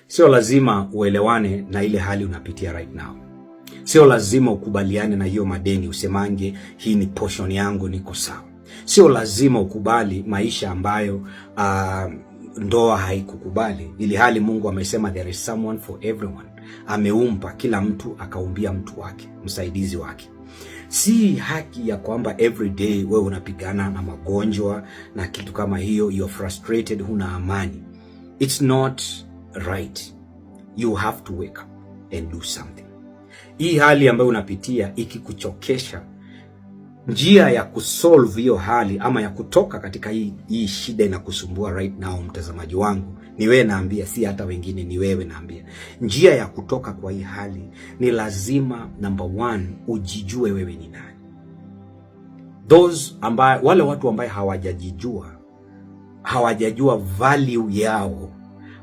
Sio lazima uelewane na ile hali unapitia right now. Sio lazima ukubaliane na hiyo madeni, usemange hii ni portion yangu, niko sawa. Sio lazima ukubali maisha ambayo ndoa haikukubali, ili hali Mungu amesema there is someone for everyone. Ameumba kila mtu, akaumbia mtu wake, msaidizi wake. Si haki ya kwamba every day wewe unapigana na magonjwa na kitu kama hiyo, you're frustrated, huna amani. It's not right. You have to wake up and do something. Hii hali ambayo unapitia ikikuchokesha, njia ya kusolve hiyo hali ama ya kutoka katika hii shida inakusumbua right now, mtazamaji wangu, ni wewe naambia, si hata wengine, ni wewe naambia. Njia ya kutoka kwa hii hali ni lazima, number one, ujijue wewe ni nani. Those ambaye, wale watu ambaye hawajajijua, hawajajua value yao,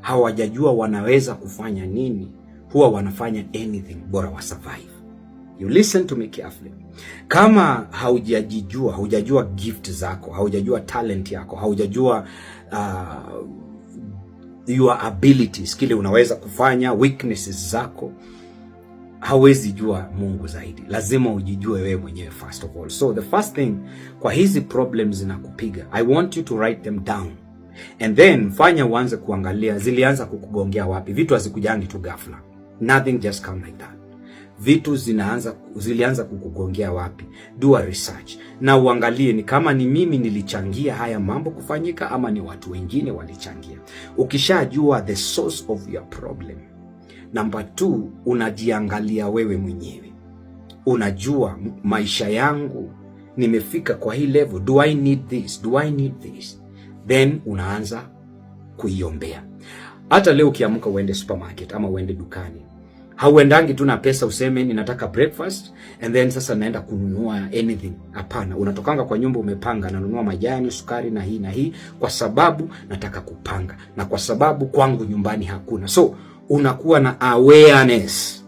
hawajajua wanaweza kufanya nini, huwa wanafanya anything bora wa survive. You listen to me carefully. Kama haujajijua, haujajua gift zako, haujajua talent yako, haujajua your abilities, kile unaweza kufanya, weaknesses zako, hauwezi jua Mungu zaidi. Lazima ujijue wewe mwenyewe first of all. So the first thing kwa hizi problems zinakupiga, I want you to write them down and then fanya uanze kuangalia zilianza kukugongea wapi. Vitu hazikujangi tu ghafla, nothing just come like that. Vitu zilianza kukugongea wapi? Do a research na uangalie ni kama ni mimi nilichangia haya mambo kufanyika ama ni watu wengine walichangia. Ukishajua the source of your problem, number two, unajiangalia wewe mwenyewe, unajua maisha yangu nimefika kwa hii level, do I need this? Do I need this? Then unaanza kuiombea. Hata leo ukiamka uende supermarket ama uende dukani, hauendangi tu na pesa useme ninataka breakfast and then sasa naenda kununua anything. Hapana, unatokanga kwa nyumba umepanga, nanunua majani, sukari na hii na hii, kwa sababu nataka kupanga na kwa sababu kwangu nyumbani hakuna. So unakuwa na awareness,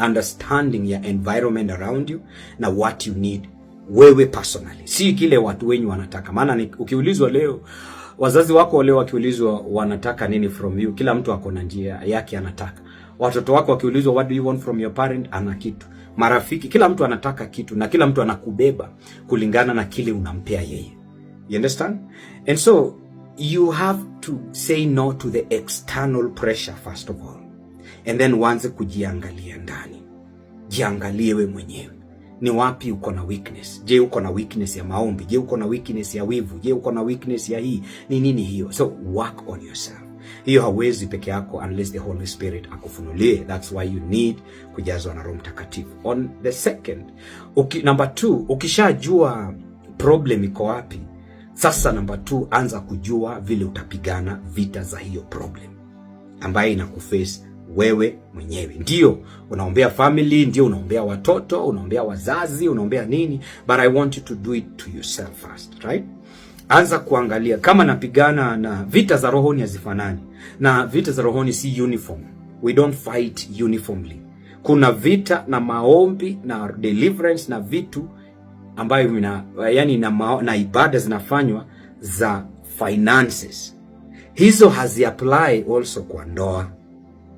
understanding ya environment around you na what you need wewe personally, si kile watu wenyu wanataka. Maana ukiulizwa leo, wazazi wako leo wakiulizwa wanataka nini from you, kila mtu ako na njia yake anataka. Watoto wako wakiulizwa what do you want from your parent, ana kitu. Marafiki, kila mtu anataka kitu na kila mtu anakubeba kulingana na kile unampea yeye. You understand? And so you have to say no to the external pressure first of all, and then uanze kujiangalia ndani. Jiangalie we mwenyewe, ni wapi uko na weakness. Je, uko na weakness ya maombi? Je, uko na weakness ya wivu? Je, uko na weakness ya hii? Ni nini hiyo? So work on yourself. Hiyo hauwezi peke yako unless the Holy Spirit akufunulie. That's why you need kujazwa na Roho Mtakatifu. On the second, number two, ukishajua problem iko wapi, sasa number two, anza kujua vile utapigana vita za hiyo problem ambayo inakuface wewe mwenyewe. Ndio unaombea family, ndio unaombea watoto, unaombea wazazi, unaombea nini, but I want you to do it to yourself first, right? Anza kuangalia kama napigana na vita za rohoni hazifanani, na vita za rohoni si uniform. We don't fight uniformly. Kuna vita na maombi na deliverance na vitu ambayo ina, yani na ibada zinafanywa za finances, hizo hazi apply also kwa ndoa.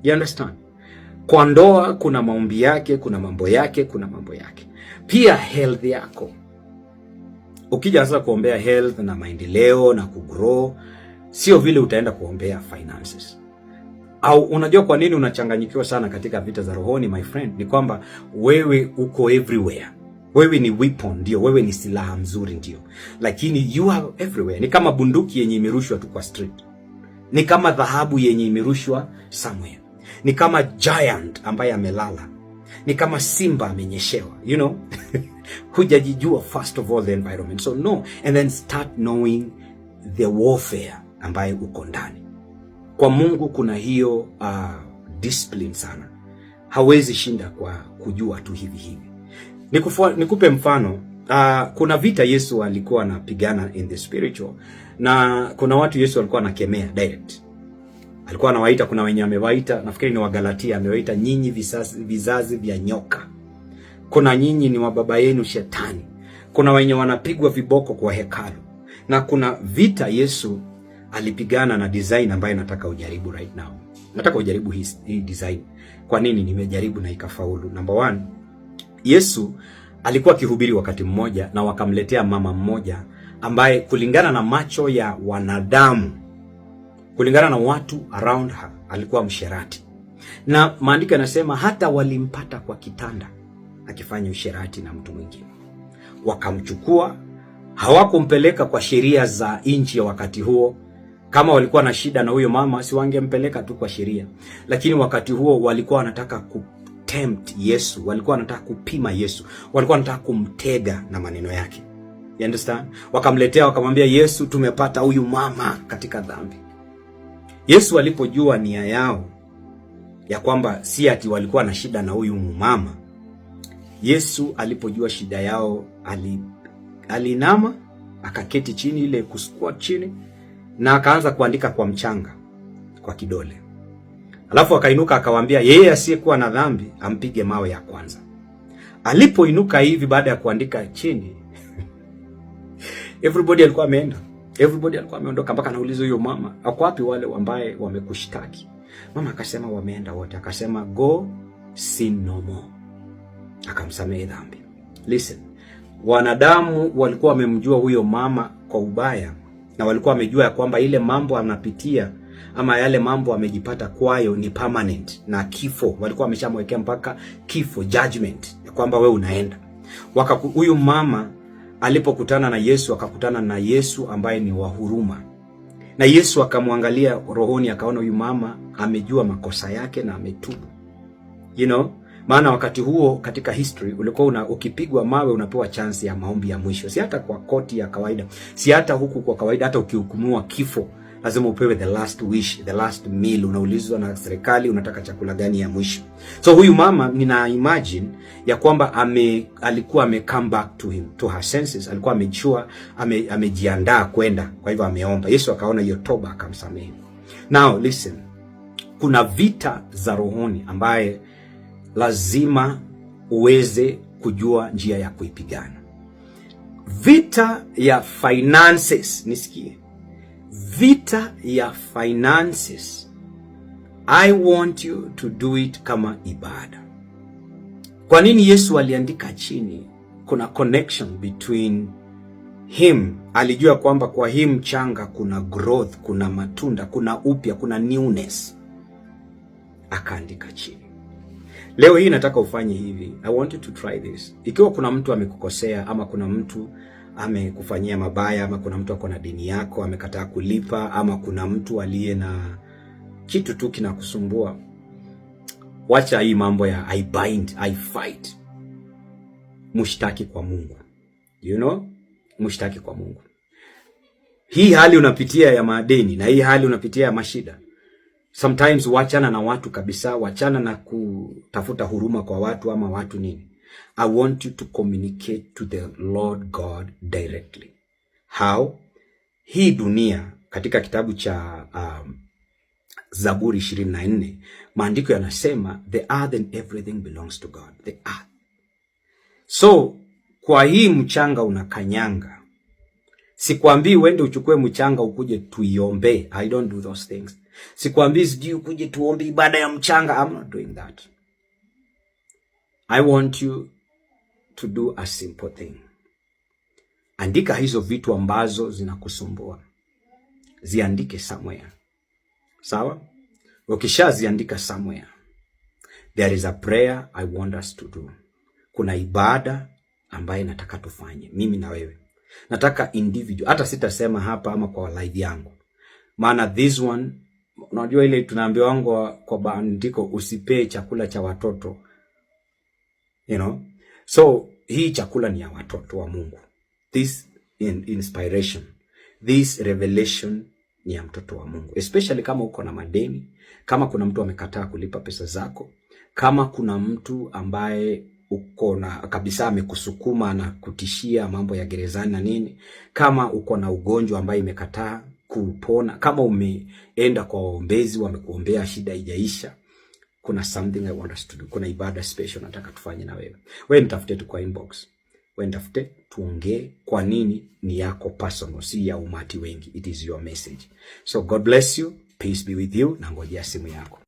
You understand? Kwa ndoa kuna maombi yake, kuna mambo yake, kuna mambo yake. Pia health yako. Ukija sasa kuombea health na maendeleo na kugrow, sio vile utaenda kuombea finances. Au unajua kwa nini unachanganyikiwa sana katika vita za rohoni, my friend? Ni kwamba wewe uko everywhere. Wewe ni weapon, ndio, wewe ni silaha mzuri, ndio, lakini you are everywhere. Ni kama bunduki yenye imerushwa tu kwa street, ni kama dhahabu yenye imerushwa somewhere, ni kama giant ambaye amelala, ni kama simba amenyeshewa. Hujajijua first of all the environment, so no, and then start knowing the warfare ambaye uko ndani. Kwa Mungu kuna hiyo discipline sana, hawezi shinda kwa kujua tu hivi hivi. Nikupe mfano, kuna vita Yesu alikuwa anapigana in the spiritual, na kuna watu Yesu alikuwa anakemea direct. Alikuwa anawaita, kuna wenye amewaita, nafikiri ni Wagalatia, amewaita nyinyi vizazi vya nyoka. Kuna nyinyi ni wa baba yenu Shetani. Kuna wenye wanapigwa viboko kwa hekalu, na kuna vita Yesu alipigana na design ambayo nataka ujaribu right now. Nataka ujaribu hii design. Kwa nini nimejaribu na ikafaulu? Number one, Yesu alikuwa akihubiri wakati mmoja na wakamletea mama mmoja ambaye kulingana na macho ya wanadamu, kulingana na watu around her, alikuwa msherati, na maandiko yanasema hata walimpata kwa kitanda akifanya usherati na mtu mwingine. Wakamchukua, hawakumpeleka kwa sheria za nchi ya wakati huo. Kama walikuwa na shida na huyo mama, si wangempeleka tu kwa sheria, lakini wakati huo walikuwa wanataka kutempt Yesu, walikuwa wanataka kupima Yesu, walikuwa wanataka kumtega na maneno yake. You understand? Wakamletea, wakamwambia Yesu, tumepata huyu mama katika dhambi. Yesu alipojua nia yao ya kwamba si ati walikuwa na shida na huyu mama, Yesu alipojua shida yao alinama akaketi chini, ile kusquat chini, na akaanza kuandika kwa mchanga kwa kidole. Alafu akainuka akawaambia, yeye asiyekuwa na dhambi ampige mawe ya kwanza. Alipoinuka hivi baada ya kuandika chini everybody alikuwa ameenda, everybody alikuwa ameondoka, mpaka anauliza huyo mama, ako wapi wale ambaye wamekushtaki? Mama akasema wameenda wote. Akasema go sin no more, akamsamehe dhambi. Listen, wanadamu walikuwa wamemjua huyo mama kwa ubaya, na walikuwa wamejua ya kwamba ile mambo anapitia ama yale mambo amejipata kwayo ni permanent na kifo, walikuwa wameshamwekea mpaka kifo, judgment ya kwamba we unaenda. Huyu mama alipokutana na Yesu akakutana na Yesu ambaye ni wa huruma, na Yesu akamwangalia rohoni, akaona huyu mama amejua makosa yake na ametubu. Maana wakati huo katika history ulikuwa ukipigwa mawe unapewa chance ya maombi ya mwisho, si hata kwa koti ya kawaida, si hata huku kwa kawaida, hata ukihukumiwa kifo lazima upewe the last wish, the last meal. Unaulizwa na serikali unataka chakula gani ya mwisho. So huyu mama nina imagine ya kwamba alikuwa ame come back to him, to her senses, alikuwa amechua, amejiandaa kwenda, kwa hivyo ameomba. Yesu akaona hiyo toba akamsamehe. Now listen, kuna vita za rohoni ambaye lazima uweze kujua njia ya kuipigana. Vita ya finances, nisikie, vita ya finances, I want you to do it kama ibada. Kwa nini Yesu aliandika chini? Kuna connection between him. Alijua kwamba kwa hii mchanga kuna growth, kuna matunda, kuna upya, kuna newness, akaandika chini. Leo hii nataka ufanye hivi. I want you to try this. Ikiwa kuna mtu amekukosea ama kuna mtu amekufanyia mabaya ama kuna mtu ako na deni yako amekataa kulipa ama kuna mtu aliye na kitu tu kinakusumbua, wacha hii mambo ya I bind, I fight. Mshtaki kwa Mungu. Mshtaki kwa Mungu. Hii hali unapitia ya madeni na hii hali unapitia ya mashida, sometimes wachana na watu kabisa, wachana na kutafuta huruma kwa watu ama watu nini. I want you to communicate to the Lord God directly. How? Hii dunia katika kitabu cha Zaburi 24 maandiko yanasema the earth and everything belongs to God. The earth. So kwa hii mchanga unakanyanga, sikwambii uende uchukue mchanga ukuje tuiombe. I don't do those things. Sikwambii sijui ukuje tuombe ibada ya mchanga. I'm not doing that. I want you to do a simple thing. Andika hizo vitu ambazo zinakusumbua, ziandike somewhere. Sawa? Ukishaziandika somewhere, there is a prayer I want us to do. Kuna ibada ambaye nataka tufanye mimi na wewe. Nataka individual, hata sitasema hapa ama kwa live yangu, maana this one, unajua ile tunaambiwa wangu kwa maandiko, usipee chakula cha watoto. So hii chakula ni ya watoto wa Mungu. This inspiration, this revelation ni ya mtoto wa Mungu, especially kama uko na madeni, kama kuna mtu amekataa kulipa pesa zako, kama kuna mtu ambaye uko na kabisa amekusukuma na kutishia mambo ya gerezani na nini, kama uko na ugonjwa ambaye imekataa kupona, kama umeenda kwa waombezi wamekuombea shida haijaisha, kuna something I want us to do. Kuna ibada special nataka tufanye na wewe. Wewe nitafute tu kwa inbox, wewe nitafute tuongee, kwa nini ni yako personal, si ya umati wengi. It is your message. So God bless you, peace be with you, na ngojea simu yako.